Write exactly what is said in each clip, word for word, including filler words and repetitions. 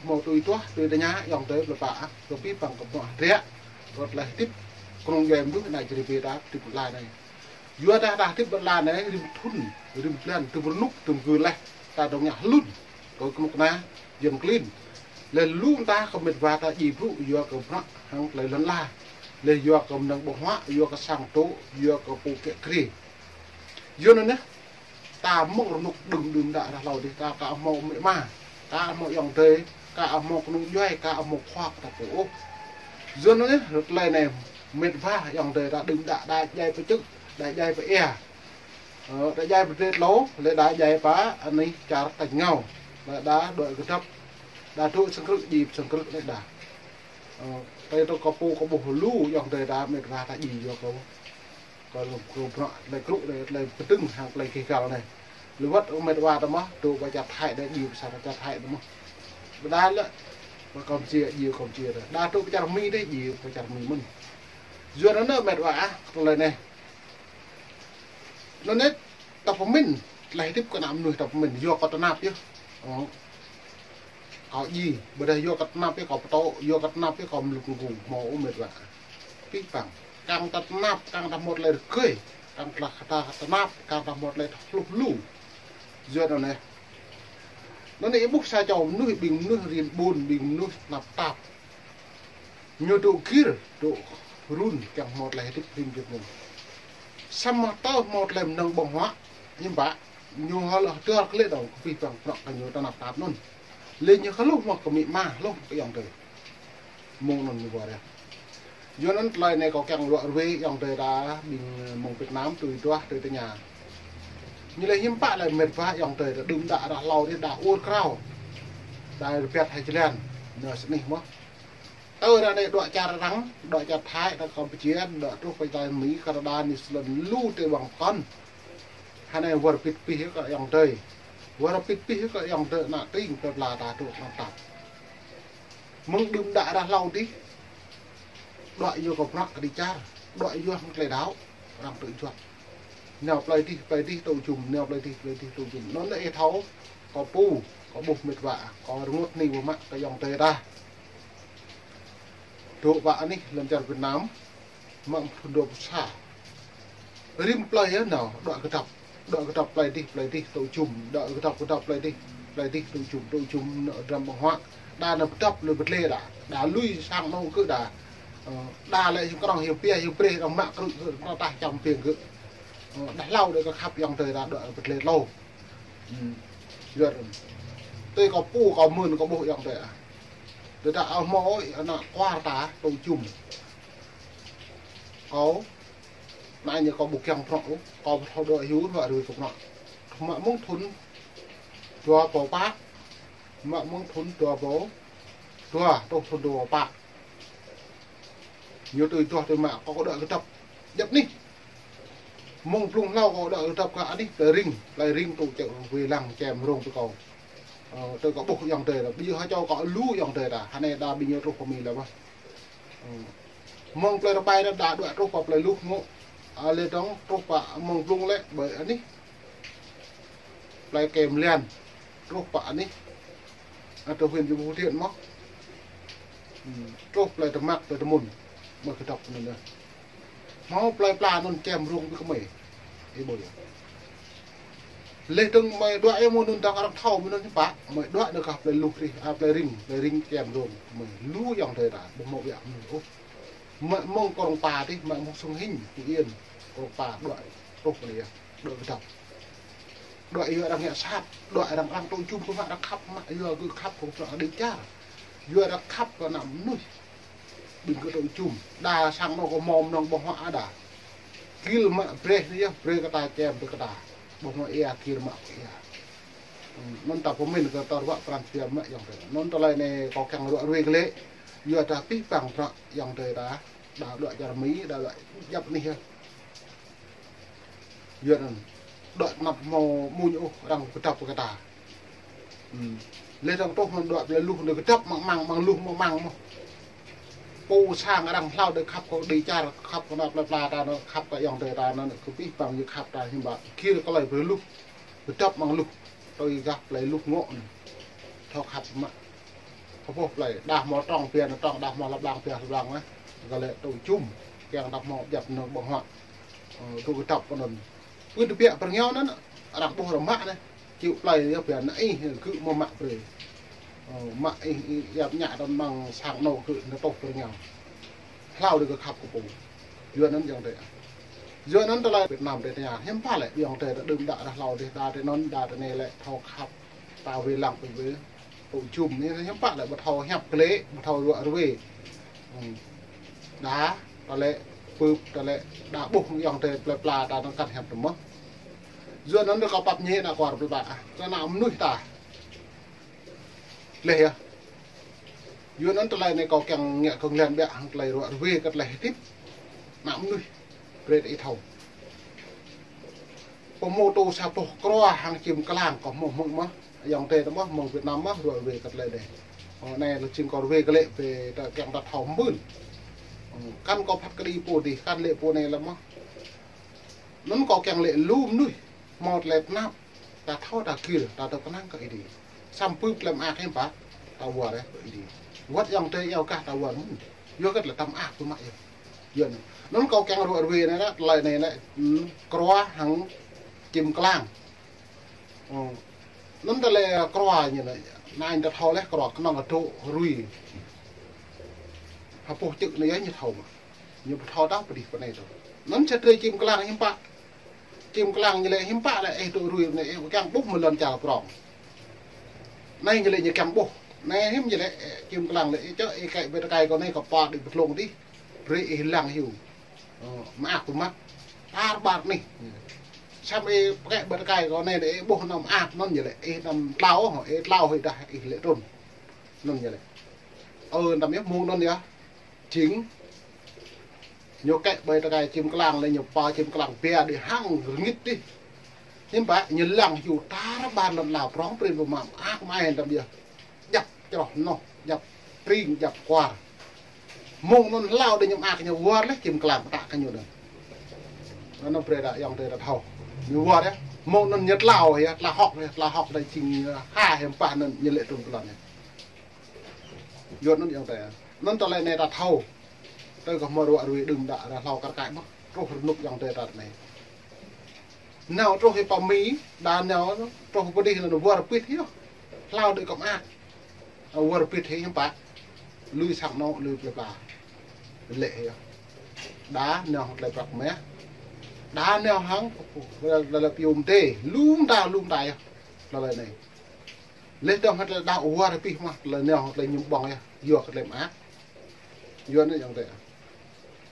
Hmâo tui tuah, tui tơña, ayŏng adơi plơi pla ah, kơ abih bang kơ bruă hơdră, kơ tơlơi hơdip, kơnung djuai mơnuih ană čar Việt Nam, hơdip ƀơi lŏn anai. Yua dah ta hơdip ƀơi lŏn anai, rĭm thŭn, rĭm blan, tơm rơnŭk, tơm gưl laih, ta dŏng ngă hlŭn, kơ kơnuk kơna, yơ̆ng klin. Laih lu mơta kơ mĕt wa ta djai brŭ, yua kơ bruă hăng tơlơi lŏn ala. Laih yua kơ mơnơ̆ng ƀơ̆ng huă, yua kơ sang tŏ, yua kơ pô kiă kriê. Yua anŭn yơh, ta mơ̆ng rơnŭk đưm đưm đă ră hlâo dih, ta aka hmâo amĭ ama, aka hmâo ayŏng adơi, aka hmâo kơnung djuai, aka hmâo khua kơ ta pô ôh. Yua anŭn yơh, tơlơi anai mĕt wa ayŏng adơi ta đưm đă đa djai pơ čư̆, đa djai pơ ia. Ơ, đa djai pơ drơi tlâo, laih đa djai pơ anih čar tañ ngao. Laih đa đuaĭ kơdŏp, đa dŏ sang krư̆, djai pơ sang krư̆ laih đa. Ơ, tơlơi tơ kơ pô kơ ƀuh lu ayŏng adơi ta mĕt wa ta djai yua kơ kơ lu, kơ bruă tơlơi krŭ anai, tơlơi pơdơ̆ng hăng tơlơi gêh gal anai. Lu wơ̆t mĕt wa ta mơ̆, dŏ pơ čar Thái đa djai pơ sang čar Thái đa mơ̆. Ƀôdah lĕ, pơ Kampuchia djai Kampuchia đa. Đa dŏ pơ čar Mi đa djai pơ čar Mi mơ̆n. Yua anŭn mĕt wa ah, tơlơi anai. Anŭn anai, ta pơmĭn, tơlơi hơdip kơ ană mơnuih ta pơmĭn, yua kơ tơnap yơh. Ơ. Kâo djai, ƀôdah yua kơ tơnap yơh kâo pơtô, yua kơ tơnap yơh kâo mlŭk mgu, hmâo ôh mĕt wa. Abih bang, kiăng ta tơnap, kiăng ta hmâo tơlơi rơgơi, kiăng ta, ta tơnap, kiăng ta hmâo tơlơi thâo hluh lu. Yua anŭn anai. Anŭn anai ih ƀuh sa čô mơnuih, ƀing mơnuih rin ƀun, ƀing mơnuih tơnap tap. Ñu dŏ gir, dŏ run, kiăng hmâo tơlơi hơdip rin jơ̆p ñu. Samơ̆ tơl hmâo tơlơi mơnơ̆ng ƀơ̆ng huă, hiư̆m pă, ñu hơl hơdơr kơ lĕ dong, kơ abih bang bruă kơ ñu tơnap tap anŭn. Lĕ ñu hluh mơ̆ kơ amĭ ama, hluh kơ ayŏng adơi. Mơ̆ng anŭn ñu ƀuh ră. Yua anŭn tơlơi anai kâo kiăng luă ruai ayŏng adơi ta, ƀing mơ̆ng Việt Nam, tui tuah, tui tơña. Ñu lĕ hiư̆m pă lĕ mĕt wa ayŏng adơi ta, đưm đă ră hlâo dih đa ur krao. Đa rơbat hơjlan, ñu sơnih mơ̆. Tơ ră anai dŏ čar arăng, dŏ čar Thái, dŏ Kampuchia, dŏ truh pơ čar Mi, Canada, New Zealand, lu tơwang pơkŏn. Hơnai wơr bĭt abih kơ ayŏng adơi. Wơr bĭt abih kơ ayŏng adơi ană tring plơi pla ta dŏ tơnap tap. Mơ̆ng đưm đă ră hlâo dih. Dŏ yua kơ bruă kơđi čar, dŏ yua hăng tơlơi đaŏ, arăng tŭ juăt. Nao plơi dih, plơi dih tŭ jum, nao plơi dih, plơi dih tŭ jum. Anŭn lĕ ih thâo, kâo pô, kâo ƀuh mĕt wa, kâo rơngot hơni ƀu mă kơ ayŏng adơi ta. Dŏ pơ anih lŏn čar Việt Nam, mă thŭn dua pluh sa. Rĭm plơi yơh nao, dŏ kơdŏp. Dŏ kơdŏp plơi dih, plơi dih tŭ jum. Dŏ kơdŏp, kơdŏp plơi dih, plơi dih tŭ jum, tŭ jum nao dram ƀơ̆ng huă. Đa nao pơdŏp lui pơdlê đa. Đa lui sang anŏ kơ đa. Ơ, đa lĕ hiư̆m kơnơ̆ng hiư̆m pia, hiư̆m brơi, arăng mă krư̆ kơ, nao tah čăm piêng kơ. Ơ, đa hlâo đa kơ khăp ayŏng adơi đa dŏ pơdlê tlâo. Hm. Yua anŭn. Tui kâo pô, kâo mưn, kâo ƀuh ayŏng adơi ah. Tơdah ơ hmâo ơi, ană kuar ta, tŭ jum. Kâo, anai ñu kâo ƀu kiăng prŏng ôh, kâo ƀu thâo dŏ hyu, ruă rui kơ prŏng. Mă mơ̆ng thŭn dua rơbâo pă, mă mơ̆ng thŭn dua rơbâo dua, truh thŭn dua rơbâo pă. Ñu tui tuah tui mă, kâo dŏ kơdŏp. Djăp anih. Mơ̆ng blung hlâo kâo dŏ kơdŏp kơ anih, plơi Ring, plơi Ring tŭ čĕ wai lăng čem rông tui kâo. Ơ, tui kâo ƀuh ayŏng adơi, ƀu djơ̆ hă čô kâo lu ayŏng adơi ta, hơnai đa ƀing ñu truh pơ Mi lĕ mơ̆. Ơ. Mơ̆ng plơi Rơbai đa dŏ truh pơ plơi Luh ngŏ. Ơ, lĕ dong truh pơ mơ̆ng blung lĕ, ƀơi anih. Plơi Kem Lian, truh pơ anih. Ơ, truh huyện Phú Thiện mơ̆. Hm, truh plơi Tơmak, plơi Tơmun. Mơ̆ kơdŏp anŭn yơh. Hmâo plơi pla anŭn čem rông ƀu kơmơi. Ih ƀuh yơh. Leh dơ̆ng mơi dŏ yơh mơ̆ anŭn dang arăng thâo mơ̆ anŭn hiư̆m pă. Mơi dŏ anŭn kah plơi Luh rih, a, plơi Ring, plơi Ring čem rông. Mơi lu ayŏng adơi ta, ƀu hmâo biă mơ̆n ôh. Mă mơ̆ng Krông Pa dih, mă mơ̆ng Sông Hinh, Phú Yên, Krông Pa dŏ, truh plơi yơh, dŏ kơdŏp. Dŏ yua arăng ngă sat, dŏ arăng, arăng tŭ jum kơ mă arăng khăp mă, yua kơ khăp kơ mă kơđi čar. Yua arăng khăp kơ ană mơnuih. Ƀing kơ tŭ jum. Đa sang anŏ kơ hmâo mơnơ̆ng ƀơ̆ng huă đa. Gir mă brơi anai yơh, brơi kơ ta čem brơi kơ ta. Ƀơ̆ng huă ia, gir mă ia. Hm, anŭn ta pơmĭn kơ tơlơi ruă pran jua mă ayŏng adơi. Anŭn tơlơi anai kâo kiăng ruă ruai glaĭ. Yua dah abih bang bruă ayŏng adơi ta. Đa dŏ čar Mi, đa dŏ djăp anih yơh. Yua anŭn, dŏ tơnap hmâo amuñ ôh, arăng kơdŏp kơ ta. Hm. Leh dong truh mơ̆n dŏ plơi Luh anai kơdŏp mơ̆ng mơ̆ng, mơ̆ng Luh mơ̆ng mơ̆ng mơ̆. Pô sang arăng hlâo đa khăp kơ kơđi čar, khăp kơ ană plơi pla ta anŭn, khăp kơ ayŏng adơi ta anŭn, kơ abih bang ñu khăp ta hiư̆m pă. Gir kơ plơi Luh, kơdŏp mơ̆ng Luh, tui gah plơi Luh ngŏ anŭn. Thâo khăp mă. Pơpŭ plơi, đah mơ̆ trong pia, trong đah mơ̆ lăp lăng pia, lăp lăng, eh. Gơ̆ lĕ tŭ jum, kiăng đah mơ̆ jăp nơ̆ng ƀơ̆ng huă. Ơ, tŭ kơdŏp anŭn. Pưn tơbiă pơrơngiao anŭn, arăng ƀuh arăng mă anai. Čih plơi yơh pia anai, ih, gơ̆ mơ̆ mă brơi. Ơ, mă ih, ih, yap ñă đah mơ̆ng sang anŏ gơ̆ nao tŏ pơrơngiao. Hlâo đĭ kơ khăp kơ pô. Yua anŭn yŏng tơi. Yua anŭn tơlơi Việt Nam tơi tơña. Hiư̆m pă lĕ yŏng tơi ta đưm đă ră hlâo dih, đa tơi anŭn, đa tơi anai lĕ thâo khăp. Ta wai lăng pơ wai. Tŭ jum anai hiư̆m pă lĕ ƀu thâo hiăp glĕ, ƀu thâo ruă ruê. Hmm. Đa, ta lĕ pưp, ta lĕ đa ƀuh yŏng tơi plơi pla ta nao kăn hiăp tơmơ̆. Yua anŭn kâo pap ñe ană kuar plơi pla. Ta ană mơnuih ta. Leh yơh. Yua anŭn tơlơi anai kâo kiăng ngă kơ̆ng lĕn ƀiă hăng tơlơi ruă ruê kơ tơlơi hơdip. Ană mơnuih. Brơi ta ih thâo. Pơmô tô sa boh krua hăng čim klang kâo hmư̆ hmư̆ mơ̆. Yŏng tơi ta mơ̆, mơ̆ng Việt Nam mơ̆, ruă ruê kơ tơlơi dih. Ơ, anai lĕ čim kâo ruă ruê kơ lĕ, pê ta kiăng ta thâo mơ̆n. Ơ, kăn kâo phat kơđi pô dih, kăn lĕ pô anai lĕ mơ̆. Anŭn kâo kiăng lĕ lu mơnuih. Hmâo tơlơi tơnap, ta thâo ta gir, ta tơ̆ kơnang kơ Ơi Adai. Samơ̆ pơplĕm ak hiư̆m pă, ta wơr rai kơ Ơi Adai. Wơ̆t yŏng tơi iâu kah ta wơr mơ̆n. Yua kơ tơlơi tăm ak pơmă yơh. Yua anŭn. Anŭn kâo kiăng ruă ruê anai lĕ, tơlơi anai lĕ, hmm, krua hăng čim klang. Ơ. Anŭn tơlơi krua ñu lĕ, anai ta thâo leh krua kơnơ̆ng kơ tŭ rui. Hơpŭ čư̆ anai yơh ñu thâo mơ̆. Ñu ƀu thâo đah pơdih pơ anai tơ. Anŭn sa drơi čim klang hiư̆m pă. Čim klang ñu lĕ hiư̆m pă lĕ ih tŭ rui anai ih kiăng ƀuh mơ̆ lŏn čar prŏng. Anai ñu lĕ ñu kiăng ƀuh. Anai hiư̆m ñu lĕ, ơ, čim klang lĕ ih čŏ ih kĕ ƀơi tơkai kâo anai kâo pă đĭ pơtlông dih. Brơi ih lăng hyu. Ơ, mơak pơmă. Tar ƀar anih. Samơ̆ ih kĕ ƀơi tơkai kâo anai lĕ ih ƀuh anăm mơak anŭn ñu lĕ ih anăm tlao, ih tlao hĭ đah ih lĕ trŭn. Anŭn ñu lĕ. Ơ, anăm yơh mơ̆ng anŭn yơh. Jing. Ñu kĕ ƀơi tơkai čim klang lĕ ñu pă čim klang pia đĭ hăng rơngit dih. Hiư̆m pă ñu lăng hyu tar ƀar lŏn ala prŏng prin pơmă mơak mơai anăm yơh. Djăp čroh noh, djăp tring, djăp kuar. Mơ̆ng anŭn hlâo đĭ ñu mơak ñu wơr leh čim klang pơtă kơ ñu anŭn. Anŭn brơi ta yŏng tơi ta thâo. Ñu wơr yơh. Mơ̆ng anŭn ñu tlao yơh, tla hŏk yơh, tla hŏk đa jing ha hiư̆m pă anŭn ñu lĕ trŭn pơlŏn yơh. Yua anŭn yŏng tơi. Anŭn tơlơi anai ta thâo. Tơ kơ hmâo ruă ruê đưm đă ră hlâo kar kaĭ mơ̆. Truh rơnŭk yŏng tơi ta anai. Nao truh hĭ pơ Mi, đa nao truh pơ dih anŭn wơr pit hĭ yơh. Hlâo đĭ kơ mơak. Wơr pit hĭ hiư̆m pă. Lui sang anŏ, lui plơi pla. Lĕ hĭ yơh. Đa nao hăng tơlơi prăk meh. Đa nao hăng, lĕ, lĕ, lĕ pium tê. Lŭm ta, lŭm ta yơh. Tơlơi anai. Leh dơ̆ng hăng tơlơi đaŏ wơr pit mơ̆, tơlơi nao hăng tơlơi ñum ƀơ̆ng yơh. Yua kơ tơlơi mơak. Yua anŭn yŏng tơi.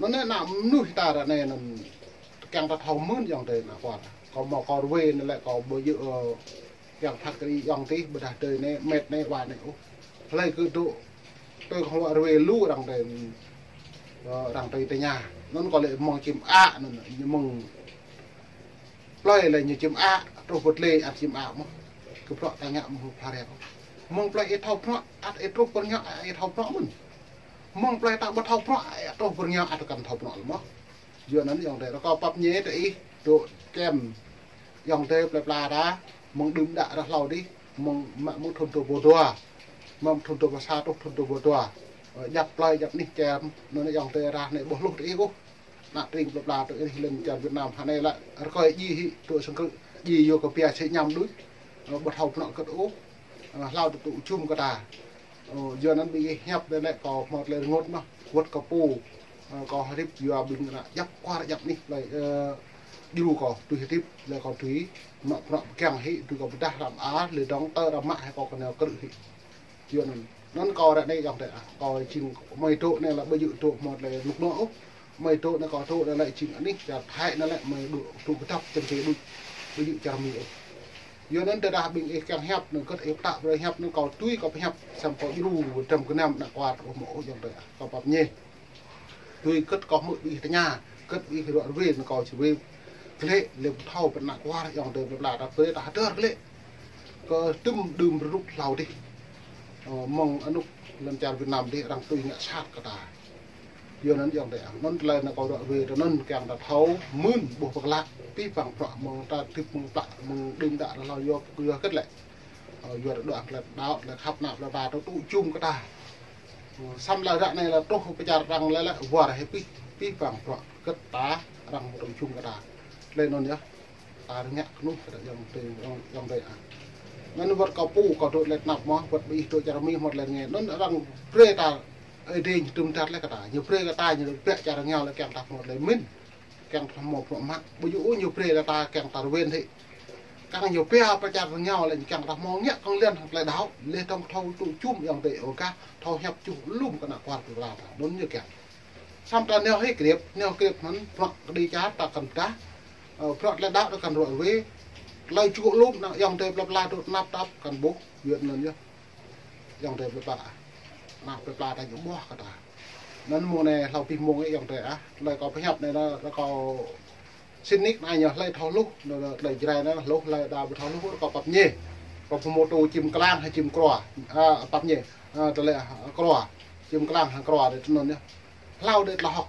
Anŭn anai ană mơnuih ta ră anai anŭn kiăng ta thâo mơ̆n yŏng tơi ană kuar. Kâo hmâo kâo ruă anai lĕ kâo ƀu djơ̆, ơ, kiăng phat kơđi yŏng tih, ƀôdah tơi anai, met anai, wa anai ôh. Hlơi kơ tŭ, tui kâo ruă ruê lu arăng tơi, ơ, arăng tơi tơña. Anŭn kâo lĕ mơ̆ng čim ak, anŭn ñu mơ̆ng plơi lĕ ñu čim ak, truh pơ tlê ăt čim ak mơ̆. Kơ prŏ ta ngă mơ̆ pha rek. Mơ̆ng plơi ih thâo prŏ, ăt ih truh pơ rơngiao, ih thâo prŏ mơ̆n. Mơ̆ng plơi ta ƀu thâo prŏ, ih truh pơ rơngiao ăt kăn thâo prŏ lĕ mơ̆. Yua anŭn yŏng tơi, rơkâo pap ñe tơ ih, tŭ kem yŏng tơi plơi pla ta, mơ̆ng đưm đă ră hlâo dih, mơ̆ng mă mơ̆ng thŭn dua ƀâo dua. Mơ̆ng thŭn dua ƀâo sa truh thŭn dua ƀâo dua. Ơ, djăp plơi djăp anih kem, anŭn yŏng tơi ră anai ƀuh hluh tơ ih ôh. Ană tring plơi pla tơ ih lŏn čar Việt Nam hơnai lĕ rơkơi djai hĭ tŭ sơngkrư̆ djai yua kơ pia sĕ ñăm đôč. Ơ, ƀu thâo prŏ kơ̆t ôh. Ơ, hlâo tŭ tŭ jum kơ ta. Ơ, yua anŭn ƀing ih hiăp lĕ kâo hmâo tơlơi rơngot mơ̆. Wơ̆t kâo pô. Ơ, kâo hơdip yua ƀing ană djăp kuar djăp anih lĕ, ơ, djru kâo tui hơdip lĕ kâo tui. Mă prŏ pơkiăng hĭ tui kâo pơdah răm ar lĕ dŏng tơ răm mă hĭ kâo kơneo krư̆ hĭ. Yua anŭn. Anŭn kâo ră anai yŏng tơi ah. Kâo jing mơi dŏ anai lĕ ƀu djơ̆ dŏ hmâo tơlơi rơnŭk rơnua ôh. Mơi dŏ anai kâo dŏ anai lĕ jing anih čar Thái anai lĕ mơi dŏ tŭ kơdŏp čem čê đôč. Ƀu djơ̆ čar Mi ôh. Yua anŭn tơdah ƀing ih kiăng hiăp anŭn kơ̆t ih pơtă brơi hiăp anŭn kâo tui kâo pơhiăp samơ̆ kâo djru dăm gơnam ană kuar ôh mơ̆ ôh yŏng tơi ah. Kâo pap ñe. Tui kơ̆t kâo hmư̆ ƀing ih tơña, kơ̆t ƀing ih ruă ruê anŭn kâo či wai. Glĕ lĕ ƀu thâo pơ ană kuar yŏng tơi plơi pla ta brơi ta hơdơr glĕ. Kơ tŭm đưm rơnŭk hlâo dih. Ơ, mơ̆ng anŭk lŏn čar Việt Nam dih arăng tui ngă sat kơ ta. Yua anŭn yŏng tơi ah. Anŭn tơlơi anŭn kâo ruă ruê tơ anŭn kiăng ta thâo mơ̆n ƀuh pơklă. Pih păng prŏ mơ̆ng ta tip mơ̆ng plă mơ̆ng đưm đă ră hlâo yua, yua kơ̆t lĕ. Ơ, yua rơđah lĕ đaŏ, lĕ khăp nă, lĕ ta tŭ tŭ jum kơ ta. Ơ, samơ̆ lĕ ră anai lĕ truh pơčar arăng lĕ lĕ wơr hĭ pih, pih păng prăk kơ ta arăng tŭ jum kơ ta. Lĕ anŭn yơh. Ta rơngiă kơnuih kơ ta yŏng tơi, yŏng, yŏng tơi ah. Anŭn wơ̆t kâo pô, kâo dŏ lĕ tơnap mơ̆, wơ̆t ƀing ih dŏ čar Mi hmâo lĕ ngă. Anŭn arăng brơi ta, ơi, dêh ñu tŭm tăt lĕ kơ ta. Ñu brơi kơ ta, ñu bĕ čar rơngiao lĕ kiăng ta hmâo lĕ min. Kiăng ta hmâo prăk mă. Ƀu djơ̆ ôh ñu brơi kơ ta kiăng ta rơwen hĭ. Kiăng ñu pia pơčar rơngiao lĕ kiăng ta hmâo ngă kơ̆ng lĕn hăng tơlơi đaŏ, lĕ tŏng thâo tŭ jum yŏng tơi ôh kah, thâo hiăp čuh lŭm kơ ană kual pơpla ta. Anŭn ñu kiăng. Samơ̆ ta nao hĭ krep, nao krep mơ̆n, prăk kơđi čar ta kăn pơdah, ơ, prăk tơlơi đaŏ ta kăn ruă ruê, tơlơi čuh lŭm ană yŏng tơi pơpla dŏ tơnap tap kăn ƀuh, yua anŭn yơh. Yŏng tơi pơpla. Ană pơpla ta ñu ƀuh kơ ta. Anŭn mông anai hlâo pih mông yŏng tơi ah. Tơlơi kâo pơhiăp anai, anŭn kâo sĭt nik anai ñu hlơi thâo hluh, anŭn tơlơi Jrai anŭn hluh, hlơi đa ƀu thâo hluh, kâo pap ñe. Kâo pơmôtô čim klang hă čim krua. Ơ, pap ñe. Ơ, tơlơi, ơ, krua. Čim klang hă krua dêh tơnŭn yơh. Hlâo dêh tơlơi hŏk.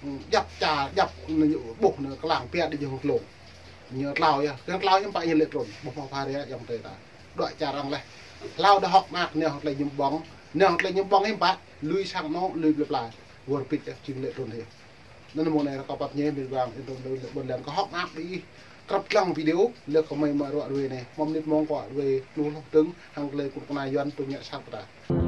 Ư, djăp čar, djăp anŭn ñu ƀuh anŭn klang pia dêh jơhung klông. Ñu tlao yơh, kiăng tlao hiư̆m pă ñu lĕ trŭn, ƀuh hmâo phara yŏng tơi ta. Dŏ čar arăng leh. Hlâo dêh hŏk mơak, nao tơlơi ñu ƀơ̆ng, nao tơlơi ñu ƀơ̆ng hiư̆m pă, lui sang anŏ, lui pơpla. Wơr bĭt yơh, jing lĕ trŭn yơh. Anŭn mông anai rơkâo pap ñe, mĭt wa, ih tŭ lui lĕ ƀôn lan kơ hŏk mơak ƀing ih. Krăp lăng video, lĕ kơ mơi mă ruă ruê anai. Mơ̆ng mơnit mông kơ ruê, lu hluh dơ̆ng, hăng tơlơi kŭt kơna Yuan tŭ ngă sat kơ ta.